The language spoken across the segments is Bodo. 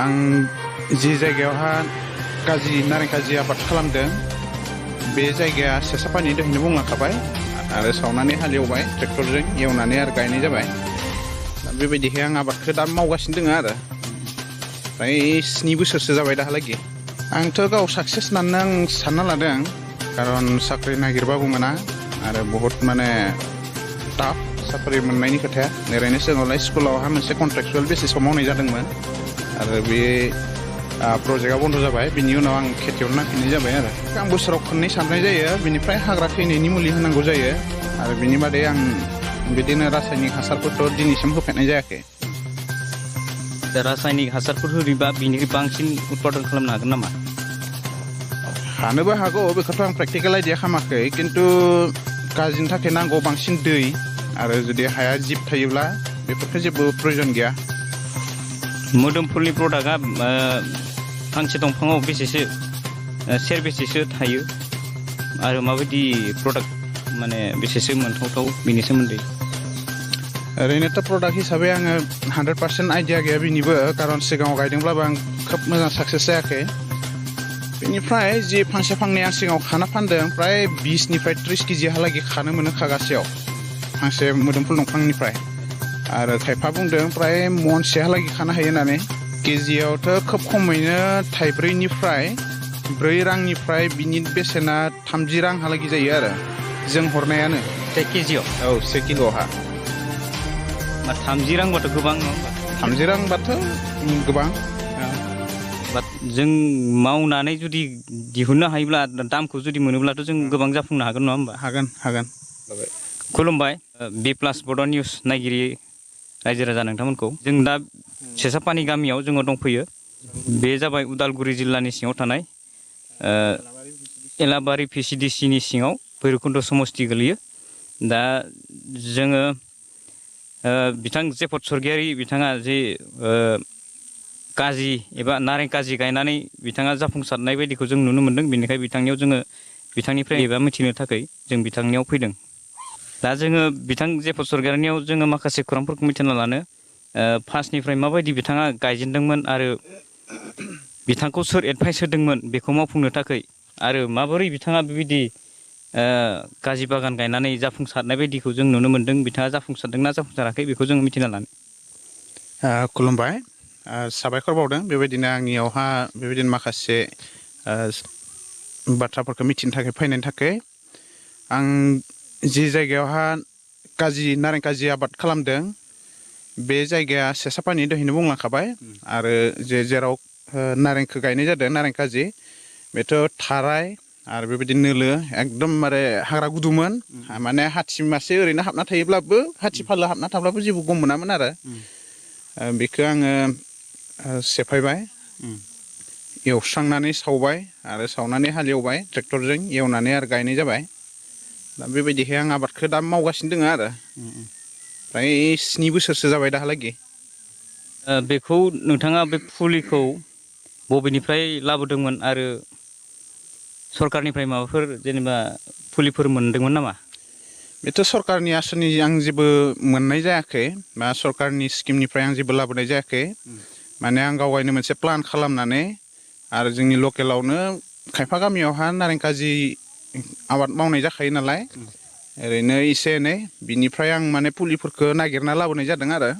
आं जि जायगायावहा काजि नारें काजि आबाद खालामदों बे जायगाया सेसापानि दहायनो बुंलांखाबाय आरो सावनानै हालेवबाय ट्रेक्टरजों एवनानै आरो गायनाय जाबाय दा बेबायदिहाय आं आबादखौ दा मावगासिनो दङ आरो फ्राय 7 बोसोरसो जाबाय दाहालागै आंथ' गाव साक्सेस होननानै आं सानना लादों खारन साख्रि नागिरबाबो मोना आरो बहुत माने टाफ साख्रि मोननायनि खोथाया ओरैनो सिगाङावलाय स्कुलावहा मोनसे कन्ट्रेक्चुवेल बेसिसाव मावनाय जादोंमोन आरो बे प्रजेक्टआ बन्द जाबाय बिनि उनाव आं खेथियाव नांफिननाय जाबाय आरो आं बोसोराव खननै सारनाय जायो बिनिफ्राय हाग्रा थैनायनि मुलि होनांगौ जायो आरो बिनि बादै आं बिदिनो रासायनिक हासारफोरथ' दिनैसिम होफेरनाय जायाखै रासायनिक हासारफोर होयोबा बिनिख्रुइ बांसिन उत्पादन खालामनो हागोन नामा हानोबो हागौ बेखौथ' आं प्रेक्टिकेल आइडिया खालामाखै खिन्थु काजिनि थाखाय नांगौ बांसिन दै आरो जुदि हाया जिब थायोब्ला बेफोरखौ जेबो प्रयजन गैया मोदोमफुलनि प्रडाक्टआ फांसे दंफाङाव बेसेसो सेरबेसेसो थायो आरो माबायदि प्रडाक्ट माने बेसेसो मोनथावथाव बेनि सोमोन्दै ओरैनोथ' प्रडाक्ट हिसाबै आङो 100% आइडिया गैया बिनिबो खारन सिगाङाव गायदोंब्लाबो आं खोब मोजां साक्सेस जायाखै बेनिफ्राय जि फांसे फांनै आं सिगाङाव खाना फानदों फ्राय 20निफ्राय 30 केजिहालागै खानो मोनो खागासेयाव फांसे मोदोमफुल दंफांनिफ्राय आरो खायफा बुंदों फ्राय मनसेहालागै खानो हायो होननानै केजियावथ' खोब खमैनो 4 रांनिफ्राय बिनि बेसेना 30 रांहालागै जायो आरो जों हरनायानो 1 केजियाव औ 1 किल'हा 30 रांबाथ' गोबां नङा होमबा 30 रांबाथ' गोबां जों मावनानै जुदि दिहुननो हायोब्ला दामखौ जुदि मोनोब्लाथ' जों गोबां जाफुंनो हागोन नङा होमबा हागोन खुलुमबाय B+ बड' निउस नायगिरि रायजो राजा नोंथांमोनखौ जों दा सेसापानि गामियाव जोङो दंफैयो बे जाबाय उदालगुरि जिल्लानि सिङाव थानाय एलाबारि VCDCनि सिङाव भैरबकुन्द समस्ति गोलैयो दा जोङो बिथां जेफत सरगियारि बिथाङा जे काजि एबा नारें काजि गायनानै बिथाङा जाफुंसारनाय बायदिखौ जों नुनो मोनदों बेनिखायनो बिथांनियाव जोङो बिथांनिफ्राय एबा मिथिनो थाखाय जों बिथांनियाव फैदों दा जोङो बिथां जेफत सरगियारिनियाव जोङो माखासे खौरांफोरखौ मिथिना लानो फार्स्टनिफ्राय माबायदि बिथाङा गायजेनदोंमोन आरो बिथांखौ सोर एडभाइस होदोंमोन बेखौ मावफुंनो थाखाय आरो माबोरै बिथाङा बेबायदि काजि बागान गायनानै जाफुंसारनाय बायदिखौ जों नुनो मोनदों बिथाङा जाफुंसारदोंना जाफुंसाराखै बेखौ जों मिथिना लानो खुलुमबाय साबायखर बावदों बेबायदिनो आंनियावहा बेबायदिनो माखासे बाथ्राफोरखौ मिथिनो थाखाय फैनायनि थाखाय आं जि जायगायावहा नारें काजि आबाद खालामदों बे जायगाया सेसापानि दहायनो बुंलांखाबाय आरो जेराव नारेंखौ गायनाय जादों नारें काजि बेथ' थाराय आरो बेबायदि नोलो एकदमबारे हाग्रा गुदुमोन माने हाथि मासे ओरैनो हाबना थायोब्लाबो हाथि फालो हाबना थाब्लाबो जेबो गम मोनामोन आरो बेखौ आङो सेफायबाय एवस्रांनानै सावबाय आरो सावनानै हालेवबाय ट्रेक्टरजों एवनानै आरो गायनाय जाबाय दा बेबायदिहाय आं आबादखौ दा मावगासिनो दङ आरो फ्राय 7 बोसोरसो जाबाय दाहालागै बेखौ नोंथाङा बे फुलिखौ बबेनिफ्राय लाबोदोंमोन आरो सरकारनिफ्राय माबाफोर जेनेबा फुलिफोर मोनदोंमोन नामा बेथ' सरकारनि आसनि आं जेबो मोननाय जायाखै बा सरकारनि स्किमनिफ्राय आं जेबो लाबोनाय जायाखै माने आं गावगायनो मोनसे प्लान खालामनानै आरो जोंनि लकेलावनो खायफा गामियावहा नारें काजि आबाद मावनाय जाखायो नालाय ओरैनो एसे एनै बिनिफ्राय आं माने फुलिफोरखौ नागिरना लाबोनाय जादों आरो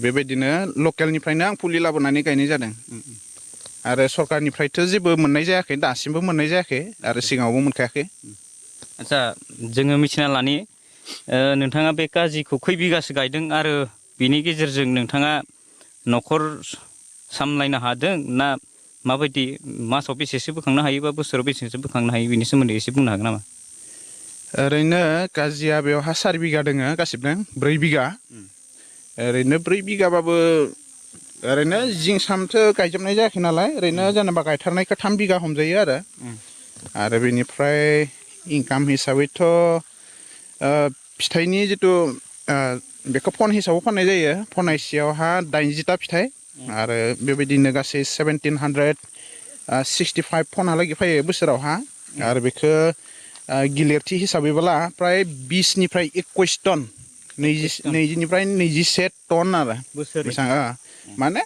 बेबायदिनो लकेलनिफ्रायनो आं फुलि लाबोनानै गायनाय जादों आरो सरकारनिफ्रायथ' जेबो मोननाय जायाखै दासिमबो मोननाय जायाखै आरो सिगाङावबो मोनखायाखै आदसा जोङो मिथिना लानि नोंथाङा बे काजिखौ खै बिगासो गायदों आरो बिनि गेजेरजों नोंथाङा न'खर सामलायनो हादों ना माबायदि मासाव बेसेसो बोखांनो हायो बा बोसोराव बेसेसो बोखांनो हायो बेनि सोमोन्दै एसे बुंनो हागोन नामा ओरैनो काजिया बेवहा 4 बिगा दोङो गासिबो 4 बिगा ओरैनो 4 बिगाबाबो ओरैनो जिंसामथ' गायजोबनाय जायाखै नालाय ओरैनो जेनेबा गायथारनायखौ 3 बिगा हमजायो आरो बेनिफ्राय इनकाम हिसाबैथ' फिथाइनि जिथु बेखौ फन हिसाबाव फाननाय जायो फनायसेयावहा 80टा फिथाइ आरो बेबायदिनो गासै 1765 फनहालागै फैयो बोसोरावहा आरो बेखौ गिलिरथि हिसाबैबोला फ्राय 20निफ्राय 21 टन 20निफ्राय 21 टन आरो बेसेबां माने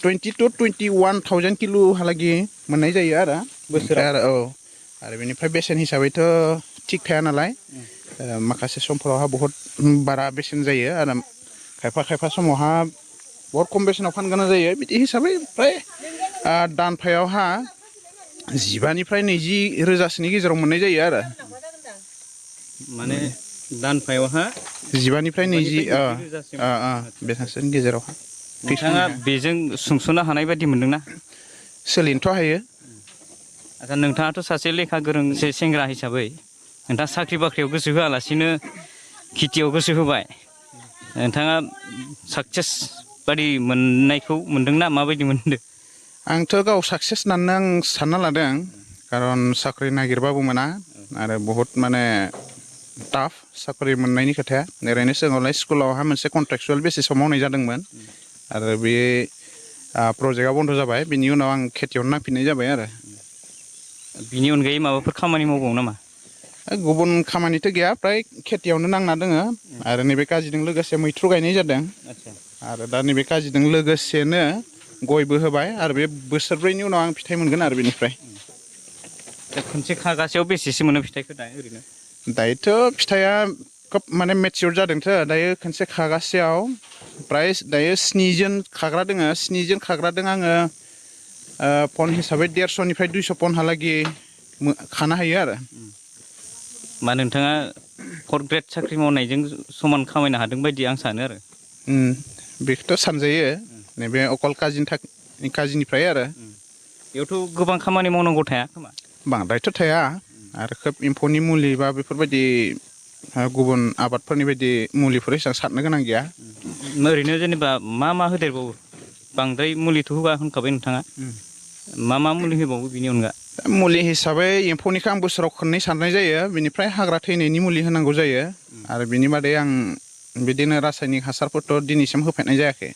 20 to 21,000 किल'हालागि मोननाय जायो आरो बोसोराव आरो आरो बेनिफ्राय बेसेन हिसाबैथ' थिग थाया नालाय माखासे समफोरावहा बहुत बारा बेसेन जायो आरो खायफा समावहा बहुत खम बेसेनाव फाननो गोनां जायो बिदि हिसाबै फ्राय दानफायावहा 15निफ्राय 20 रोजासोनि गेजेराव मोननाय जायो आरो माने दानफायावहा 15निफ्राय 20 बेसेबांसोनि गेजेरावहा नोंथाङा बेजों सुंस'नो हानाय बायदि मोनदोंना सोलिनोथ' हायो आच्चा नोंथाङाथ' सासे लेखा गोरों सेंग्रा हिसाबै नोंथाङा साख्रि बाख्रियाव गोसो होआलासिनो खेथियाव गोसो होबाय नोंथाङा साक्सेस बादि मोननायखौ मोनदोंना माबायदि मोनदों आंथ' गाव साक्सेस होननानै आं सानना लादों खारन साख्रि नागिरबाबो मोना आरो बहुत माने टाफ साख्रि मोननायनि खोथाया ओरैनो सिगाङावलाय स्कुलावहा मोनसे कन्ट्रेक्सुवेल बेसिसाव मावनाय जादोंमोन आरो बे प्रजेक्टआ बन्द' जाबाय बिनि उनाव आं खेथियावनो नांफिननाय जाबाय आरो बिनि अनगायै माबाफोर खामानि मावबावो नामा गुबुन खामानिथ' गैया फ्राय खेथियावनो नांना दोङो आरो नैबे काजिजों लोगोसे मैथ्रु गायनाय जादों आरो दा नैबे काजिजों लोगोसेनो गयबो होबाय आरो बे बोसोरब्रैनि उनाव आं फिथाइ मोनगोन आरो बेनिफ्राय खनसे खागासेयाव बेसेसो मोनो फिथाइखौ दा ओरैनो दायोथ' फिथाइया खोब माने मेचियर जादोंथ' दायो खनसे खागासेयाव प्राय दायो 7 जन खाग्रा दोङो 7 जन खाग्रादों आङो पन हिसाबै 150निफ्राय 200 पनहालागि खानो हायो आरो मा नोंथाङा 4th ग्रेड साख्रि मावनायजों समान खामायनो हादों बायदि आं सानो आरो बेखौथ' सानजायो नैबे अकल काजिनिफ्राय आरो बेयावथ' गोबां खामानि मावनांगौ थाया खोमा बांद्रायथ' थाया आरो खोब एम्फौनि मुलि बा बेफोरबायदि गुबुन आबादफोरनि बायदि मुलिफोर एसेबां सारनो गोनां गैया ओरैनो जेनेबा मा होदेरबावो बांद्राय मुलिथ' होआ होनखाबाय नोंथाङा मा मुलि होबावो बिनि अनगा मुलि हिसाबै एम्फौनिखौ आं बोसोराव खननै सारनाय जायो बेनिफ्राय हाग्रा थैनायनि मुलि होनांगौ जायो आरो बिनि बादै आं बिदिनो रासायनिक हासारफोरथ' दिनैसिम होफेरनाय जायाखै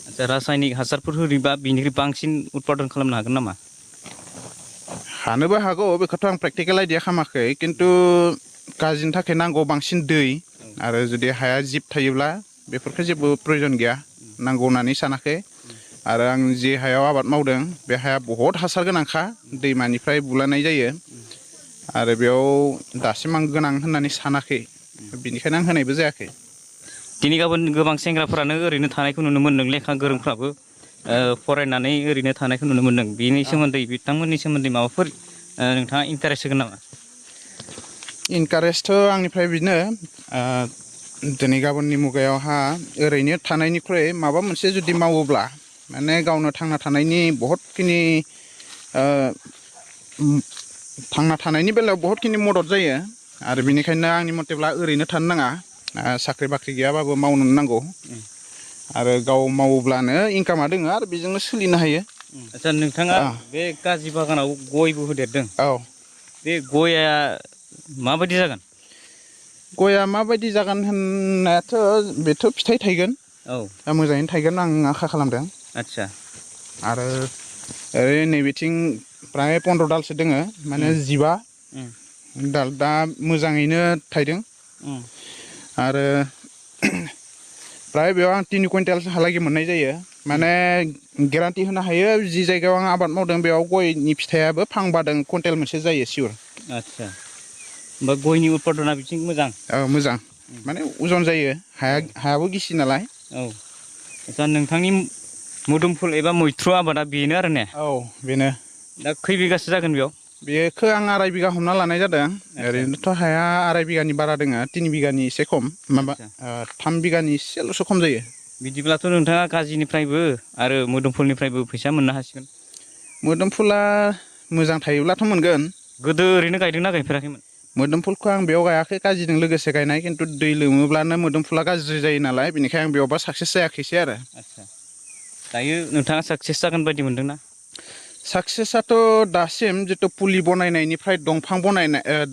आच्चा रासायनिक हासारफोर होयोबा बिनिख्रुइ बांसिन उत्पादन खालामनो हागोन नामा हानोबो हागौ बेखौथ' आं प्रेक्टिकेल आइडिया खालामाखै खिन्थु काजिनि थाखाय नांगौ बांसिन दै आरो जुदि हाया जिब थायोब्ला बेफोरखौ जेबो प्रयजन गैया नांगौ होननानै सानाखै आरो आं जे हायाव आबाद मावदों बे हाया बहुत हासार गोनांखा दैमानिफ्राय बुलानाय जायो आरो बेयाव दासिम आं गोनां होननानै सानाखै बेनिखायनो आं होनायबो जायाखै दिनै गाबोन गोबां सेंग्राफोरानो ओरैनो थानायखौ नुनो मोन्दों लेखा गोरोंफ्राबो फरायनानै ओरैनो थानायखौ नुनो मोन्दों बेनि सोमोन्दै बिथांमोननि सोमोन्दै माबाफोर नोंथाङा इन्टारेस्ट होगोन नामा इन्टारेस्टथ' आंनिफ्राय बिनो दिनै गाबोननि मुगायावहा ओरैनो थानायनिख्रुइ माबा मोनसे जुदि मावोब्ला माने गावनो थांना थानायनि बहुतखिनि थांना थानायनि बेलायाव बहुतखिनि मदद जायो आरो बेनिखायनो आंनि मथेब्ला ओरैनो थानो नाङा साख्रि बाख्रि गैयाबाबो मावनो नांगौ आरो गाव मावोब्लानो इनकामा दोङो आरो बेजोंनो सोलिनो हायो आच्चा नोंथाङा बे काजि बागानाव गयबो होदेरदों बे गया माबायदि जागोन गया माबायदि जागोन होननायाथ' बेथ' फिथाइ थायगोन मोजाङैनो थायगोन आं आसा खालामदों आच्चा आरो ओरै नैबेथिं प्राय 15 दालसो दोङो माने 15 दाल दा मोजाङैनो थायदों आरो प्राय बेयाव आं 3 कुइन्टेलहालागै मोननाय जायो माने गेरान्टि होनो हायो जि जायगायाव आं आबाद मावदों बेयाव गयनि फिथाइयाबो फांबादों कुइन्टेल मोनसे जायो सियर आच्चा होमबा गयनि उत्पादना बिथिं मोजां मोजां माने अजन जायो हायाबो गिसि नालाय आच्चा नोंथांनि मोदोमफुल एबा मैथ्रु आबादा बेनो आरो ने बेनो दा खै बिगासो जागोन बेयाव बेखौ आं 2.5 बिगा हमना लानाय जादों ओरैनोथ' हाया 2.5 बिगानि बारा दोङो 3 बिगानि एसे खम माबा 3 बिगानि एसेल'सो खम जायो बिदिब्लाथ' नोंथाङा काजिनिफ्रायबो आरो मोदोमफुलनिफ्रायबो फैसा मोननो हासिगोन मोदोमफुला मोजां थायोब्लाथ' मोनगोन गोदो ओरैनो गायदोंना गायफेराखैमोन मोदोमफुलखौ आं बेयाव गायाखै काजिजों लोगोसे गायनाय खिन्थु दै लोमोब्लानो मोदोमफुला गाज्रि जायो नालाय बेनिखायनो आं बेयावबा साक्सेस जायाखैसै आरो आच्चा दायो नोंथाङा साक्सेस जागोन बायदि मोनदोंना साक्सेसआथ' दासिम जितु फुलि बनायनायनिफ्राय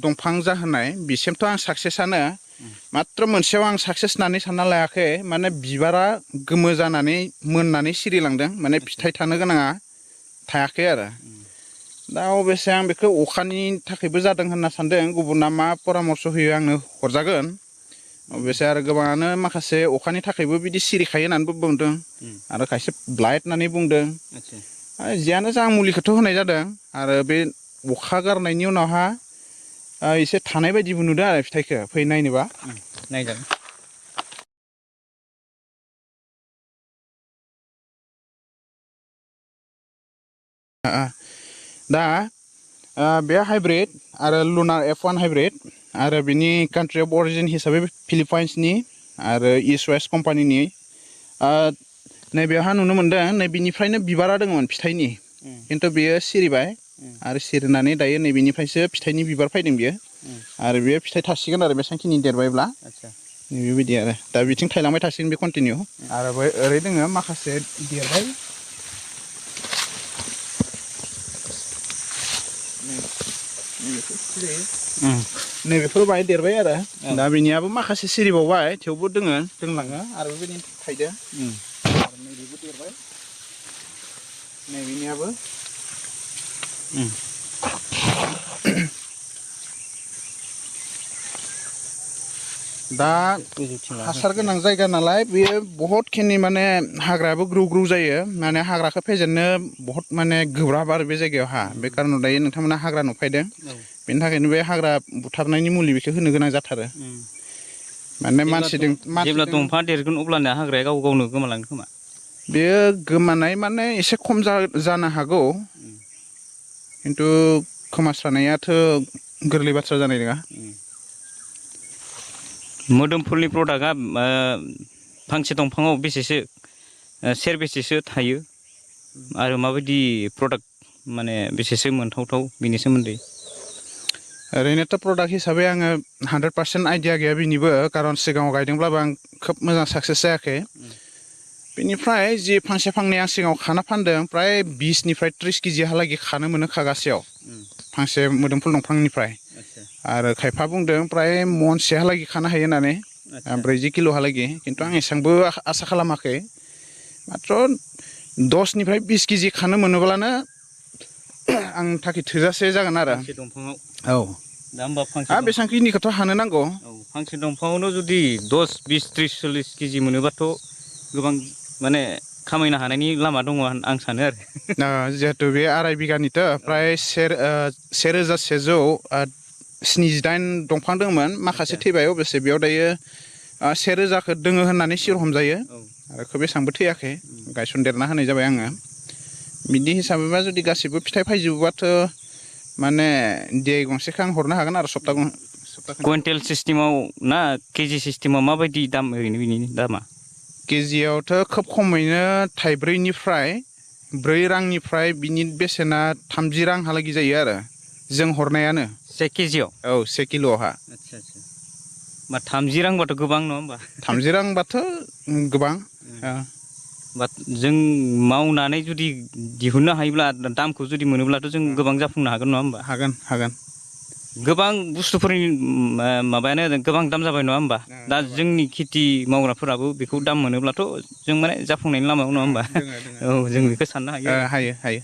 दंफां जाहोनाय बिसिमथ' आं साक्सेसआनो मात्र मोनसेयाव आं साक्सेस होननानै सानना लायाखै माने बिबारा गोमो जानानै मोननानै सिरिलांदों माने फिथाइ थानो गोनाङा थायाखै आरो दा अबयसे आं बेखौ अखानि थाखायबो जादों होनना सानदों गुबुना मा परामर्स होयो आंनो हरजागोन अबयसे आरो गोबाङानो माखासे अखानि थाखायबो बिदि सिरिखायो होननानैबो बुंदों आरो खायसे ब्लाइट होननानै बुंदों जियानो जा आं मुलिखौथ' होनाय जादों आरो बे अखा गारनायनि उनावहा एसे थानाय बायदिबो नुदों आरो फिथाइखौ फै नायनोबा नायजागोन दा बे हाइब्रिद आरो लुनार F1 हाइब्रिद आरो बिनि कान्ट्रि अफ अरिजिन हिसाबै फिलिपाइन्सनि आरो इस्ट वेस्ट कम्पानिनि नैबेयावहा नुनो मोनदों नैबेनिफ्रायनो बिबारा दङमोन फिथाइनि खिन्थु बेयो सिरिबाय आरो सिरिनानै दायो नैबेनिफ्रायसो फिथाइनि बिबार फैदों बियो आरो बेयो फिथाइ थासिगोन आरो बेसांखिनि देरबायब्ला बेबायदि आरो दा बिथिं थायलांबाय थासिगोन बे कन्टिनिउ आरो ओरै दोङो माखासे देरबाय नैबेफोर बाहाय देरबाय आरो दा बिनियाबो माखासे सिरिबावबाय थेवबो दोंलाङो आरो बेबायदिनो थायदो आरो नैबेबो देरबाय नैबेनियाबो दा हासार गोनां जायगा नालाय बेयो बहुत खिनि माने हाग्रायाबो ग्रौ ग्रौ जायो माने हाग्राखौ फेजेननो बहुत माने गोब्राब आरो बे जायगायावहा बे कारनाव दायो नोंथांमोना हाग्रा नुफायदों बेनि थाखायनो बे हाग्रा बुथारनायनि मुलि बेखौ होनो गोनां जाथारो माने मानसिजों जेब्ला दंफाङा देरगोन अब्लाना हाग्राया गाव गावनो गोमालांगोन खोमा बेयो गोमानाय माने एसे खम जानो हागौ खिन्थु खोमास्रानायाथ' गोरलै बाथ्रा जानाय नङा मोदोमफुलनि प्रडाक्टआ फांसे दंफाङाव बेसेसो सेरबेसेसो थायो आरो माबायदि प्रडाक्ट माने बेसेसो मोनथावथाव बेनि सोमोन्दै ओरैनोथ' प्रडाक्ट हिसाबै आङो 100% आइडिया गैया बिनिबो कारन सिगाङाव गायदोंब्लाबो आं खोब मोजां साक्सेस जायाखै बेनिफ्राय जि फांसे फांनै आं सिगाङाव खाना फानदों प्राय 20निफ्राय 30 केजिहालागै खानो मोनो खागासेयाव फांसे मोदोमफुल दंफांनिफ्राय आरो खायफा बुंदों प्राय मनसेहालागै खानो हायो होननानै 40 किल'हालागै खिन्थु आं एसेबांबो आसा खालामाखै माथ्र 10निफ्राय 20 केजि खानो मोनोब्लानो आंनि थाखाय थोजासे जागोन आरो फांसे दंफाङाव औ दा होमबा फांसे बेसांखिनिखौथ' हानो नांगौ फांसे दंफाङावनो जुदि 10 20 30 40 केजि मोनोबाथ' गोबां माने खामायनो हानायनि लामा दङ आं सानो आरो जिहेतु बे आराय बिगानिथ' प्राय 1178 दंफां दंमोन माखासे थैबाय अबयसे बेयाव दायो 1000खौ दोङो होननानै सियर हमजायो आरो खोब एसेबांबो थैयाखै गायसनदेरना होनाय जाबाय आङो बिदि हिसाबैबा जुदि गासिबो फिथाइ फायजोबोबाथ' माने DI गंसेखौ आं हरनो हागोन आरो सप्ता कुइन्टेल सिस्टेमाव ना केजि सिस्टेमाव माबायदि दाम ओरैनो बिनि दामा केजियावथ' खोब खमैनो थाइब्रैनिफ्राय 4 रांनिफ्राय बिनि बेसेना 30 रांहालागै जायो आरो जों हरनायानो 1 केजियाव औ 1 किल'आवहा आदसा होमबा 30 रांबाथ' गोबां नङा होमबा 30 रांबाथ' गोबां बाट जों मावनानै जुदि दिहुननो हायोब्ला दामखौ जुदि मोनोब्लाथ' जों गोबां जाफुंनो हागोन नङा होमबा हागोन गोबां बुस्थुफोरनि माबायानो गोबां दाम जाबाय नङा होमबा दा जोंनि खेथि मावग्राफोराबो बेखौ दाम मोनोब्लाथ' जों माने जाफुंनायनि लामायाव नङा होमबा औ जों बेखौ साननो हायो हायो